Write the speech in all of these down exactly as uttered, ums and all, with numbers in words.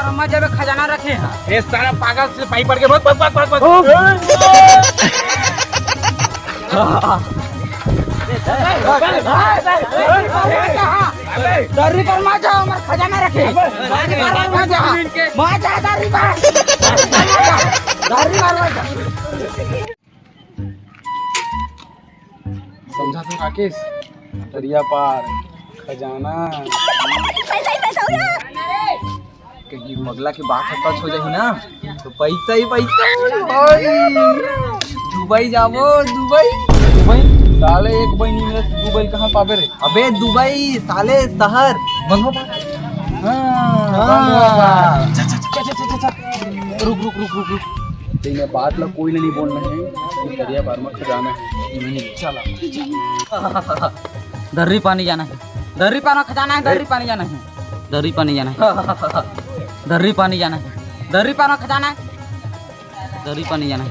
अम्मा जब खजाना रखे हैं। ए साला पागल से पाई पड़ के भाग, भाग, भाग, भाग, भाग। दर्री पर मत जाओ, हमार खजाना रखे। दर्री पर मत जाओ। मत जाओ दर्री पर। दर्री पर मत जाओ। समझा तो राकेश, दरिया पार खजाना। कहीं पगला के बात ह सच हो जाही ना, तो पैसा ही पैसा। दुबई जाबो, दुबई। दुबई? साले एक बहिनी में दुबई कहाँ पाबे रे? अबे दुबई साले शहर। बंगो पार। हाँ, हाँ। बंगो पार। चा, चा, चा। रुक, रुक, रुक, रुक, रुक। तेने बात ला कोई ला नहीं बोलना है। दरिया पार में खजाना है। चला। दर्री पानी जाना है। दर्री पार में खजाना है, दर्री पानी जाना है। दर्री पानी जाना है। दर्री पानी जाना है। दर्री पार में खजाना है। दर्री पानी जाना है।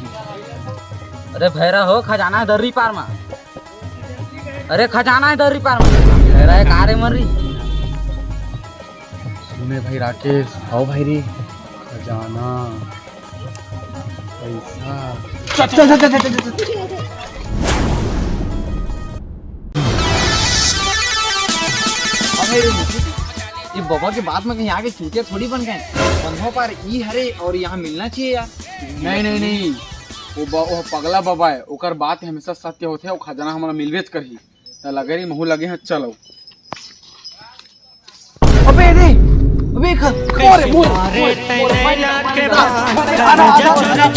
अरे भैरा हो, खजाना है दर्री पार में। अरे खजाना है दर्री पार में। भैरा है का रे मर्री? सुने भाई राकेश, आओ भाई रे। खजाना, पैसा। चल, चल, चल, चल, चल, चल। अबे, ये बाबा के बात में कहीं आगे चूतिया थोड़ी बन गए। बंधो पर ई हरे और यहाँ मिलना चाहिए यार। नहीं, नहीं, नहीं, वो ब-, वो पगला बाबा है, ओकर बात हमेशा सत्य होथे, वो खजाना हमारा मिलबेच करही। त लगे रे, महू लगे हैं, चलो। अबे रे, अबे ख-, मोरे, मोरे, मोरे, मोरे, मोरे, मोरे,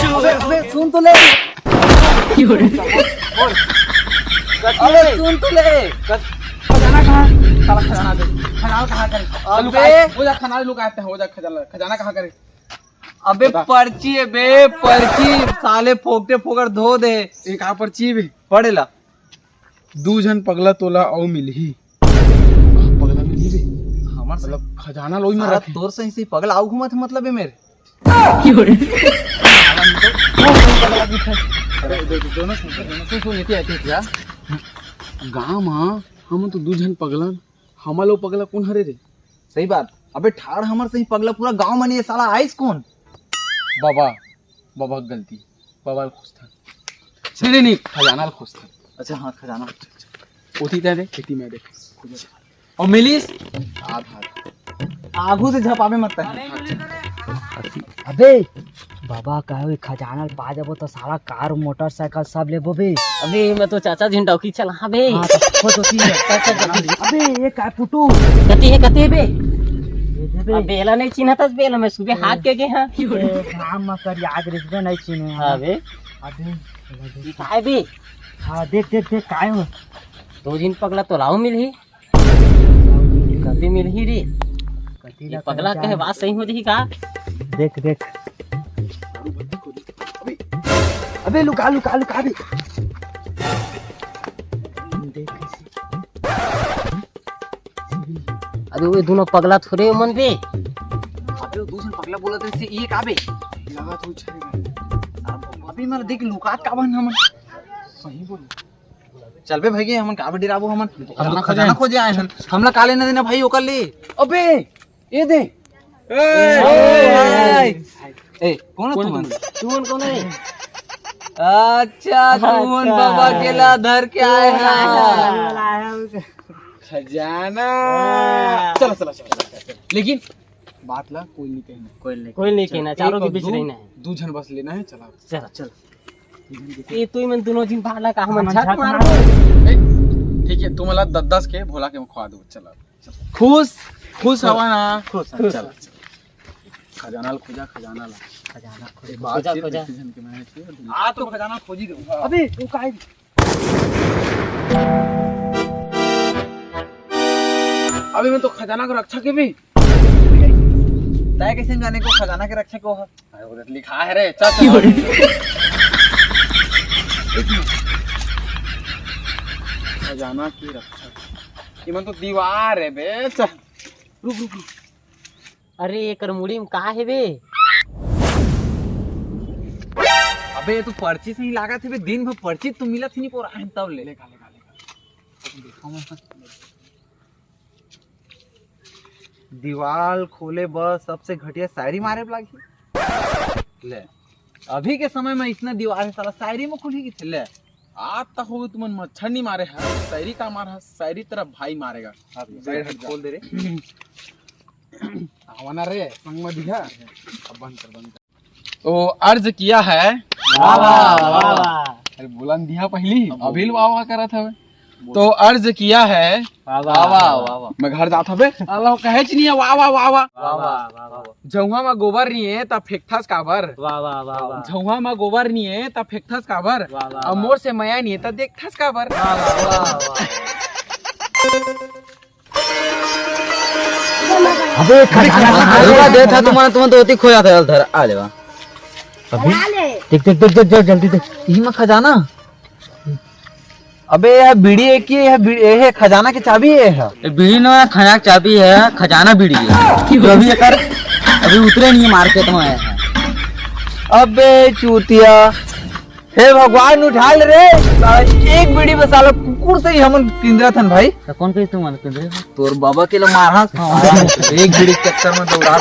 अबे, अबे, सुन तो ले। अबे, सुन तो ले। खजाना कहाँ? साला खजाना दे। खजाना कहाँ करे? अबे। हो जा, खजाना लुकाते हैं, हो जा, खजाना, खजाना कहाँ करे? अबे बता। पर्ची है बे, पर्ची। साले फोकटे फोकट धो दे। एक आ पर्ची भी। पढ़े ला। दू झन पगला तोला अउ मिलही। पगला मिलही बे? हमर से मतलब खजाना लोई में साला रखे। तोर से ऐसे ही पगला अउ घूमत हे मतलब ए मेर। अरे दो-, दो-, दोनों सुन, दोनों सुन, सुन, एती, एती, एती, आ। गाँव म हमन तो दू झन पगला, हमर ले पगला कोन हरे रे? सही बात। अबे ठाड़ हमर से ही पगला पूरा गाँव म नइ हे साला, आइस कोन? बाबा, बाबा के गलती, बाबा ल खोजथन। नहीं, नहीं, नहीं, खजाना ल खोजथन। अच्छा, हाँ, खजाना। ओती तैं देख, एती मैं देख। अउ मिलिस? आधा, आधा। आगू से झपाबे मत तैं। अबे, बाबा कहे खजाना ल पा जाबो त साला कार, मोटरसाइकिल सब लेबो बे। अबे, मैं तो चाचा झिन डौकी चलाबे। हाँ, तो खोज ओती है। चाचा झिन। अबे, ये का पुटू? कती हे, कती हे बे? ये दे बे। अबे, एला नहीं चिन्हतस बे, एला मैं सुबह हाथ के गे हाँ। ए, घाम म करिया गे रिहिस बे, नहीं चिन्हे हाँ। अबे। अबे, ये का हे बे? हाँ, देख, देख, देख, काय हो? दो झिन पगला तोला अउ मिलही। कती मिलही रे? कती ये ला पगला कहे कहे बात सही हो जही का? देख, देख। अबे, लुका, लुका, लुका बे। देख कैसे। अबे, वो दोनों पगला थोड़े मन बे। अबे, वो दूसरे पगला बोलत रहिस, ये का बे? लगा तो छेड़े बे। अबे, मतलब देख, लुकात का बन हमन? सही बोल। चल बे भाई, हमन का बे डेराबो हमन? हम तो खजाना, खजाना खोजे आए हन। हमला का लेना देना भाई ओकर ले? अबे, ये दे। ए, ए, ए, कौन है कौन तुमन? तुमन कौन है? अच्छा, तुमन अच्छा। बाबा के ला धर के आए हैं। हाँ। खजाना। हाँ। चलो, चलो, चलो, चलो, चलो। लेकिन बात ला कोई नहीं कहना। कोई नहीं, कोई नहीं चलो, कहना, एक चारों के और बीच दो, रहना है। दो झन बस लेना है, चला। चलो, चलो। ये तू मन दोनों झिन भाला का हमन झक मारबो। ए, ठीक है, तुमन ला दस दस के भोला के खवा दो, चला। खुश, खुश हवा ना? खुश, चला, चला। खजाना ला खोजा, खजाना ला। खजाना खोजा, खोजा, खोजा। आ तो खजाना खोजी दो। अबे, वो काहे? अबे, मैं तो खजाना के रक्षा के भी। तय कैसे जाने को खजाना के रक्षा को है? अरे, उधर लिखा है रे, चल, चल। खजाना की रक्षा। ये मन तो दीवार है बे, चल। रुक, रुक, रुक। अरे, एकर मुड़ी में का हे बे? अबे, ये तो पर्ची सही लागत हे बे, दिन भर पर्ची तो मिलत ही नहीं पूरा, तब ले। लेखा, लेखा, लेखा। देखा मैं। दीवाल खोले बर सबसे घटिया शायरी मारे बर लागही। ले, अभी के समय में इसना दीवार है, साला शायरी में खुलही किथे? ले, आज तक हो तुमन मच्छर नहीं मारे है, शायरी का मार है, शायरी तेरा भाई मारेगा। हाँ भैया, शायरी हट जा। खोल दे रे। आवा ना रे, संग में दिखा। अब बंद कर, बंद कर। तो अर्ज किया है। वाह, वाह, वाह, वाह। अरे बोला न दिया पहली, अभी वाह, वाह करत हवे। तो अर्ज किया है। वाह, वाह, वाह, वाह, वाह। मैं घर जात हवे। अल्लाह कहेच नहीं है, वाह, वाह, वाह, वाह। वाह, वाह, वाह, वाह। झउहा में गोबर नहीं है, त फेंकथस काबर? वाह, वाह, वाह, वाह। झउहा में गोबर नहीं है, त फेंकथस काबर? वाह, वाह, अब वाह। मोर से मया नहीं है, त देखथस काबर? वाह, वाह, वाह, वाह। अबे, खजाना, खजाना, खजाना। देख, तुमन, तुमन तो ओती खो जात है, धर, आ ले बा। अभी? खजाना ले। देख, देख, देख, देख, देख, जल्दी देख। इही में खजाना। अबे, यह बीड़ी है कि यह बीड़ी, यह खजाना की चाबी है, यह? ये बीड़ी ना, खजाना की चाबी है, खजाना बीड़ी है। तो अभी एकर, अभी उतरे नहीं है मार्केट में, आया है। अबे, चूतिया। हे भगवान, उठा ले रे। साला एक बीड़ी में साला कुकुर से ही हमन पिंजरा थन भाई। तो कौन कही तुमन पिंजरे हो? तोर बाबा के ला मारहा। हाँ। एक बीड़ी के चक्कर में दौड़ा।